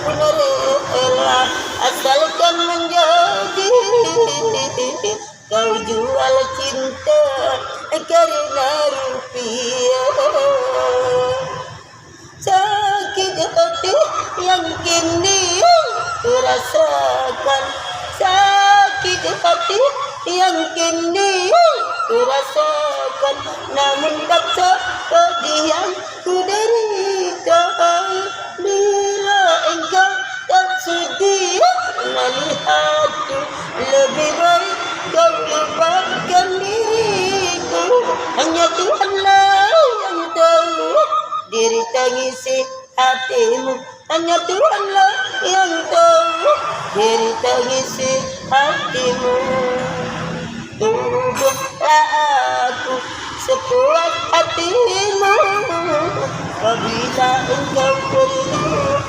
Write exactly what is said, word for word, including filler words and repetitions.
pun rela, asalkan menjadi. Kau jual cinta karena rupiah. Sakit hati yang kini kurasakan, sakit hati yang kini kurasakan, namun paksa pedih yang kuderita. Bila engkau tak sudi melihatku, lebih baik kau lupakan diriku. Hanya Tuhanlah yang tahu diri tangisi hatimu. Hanya Tuhanlah yang tahu diri tangisi hatimu. Tuduhlah aku sepuas hatimu, apabila engkau perlu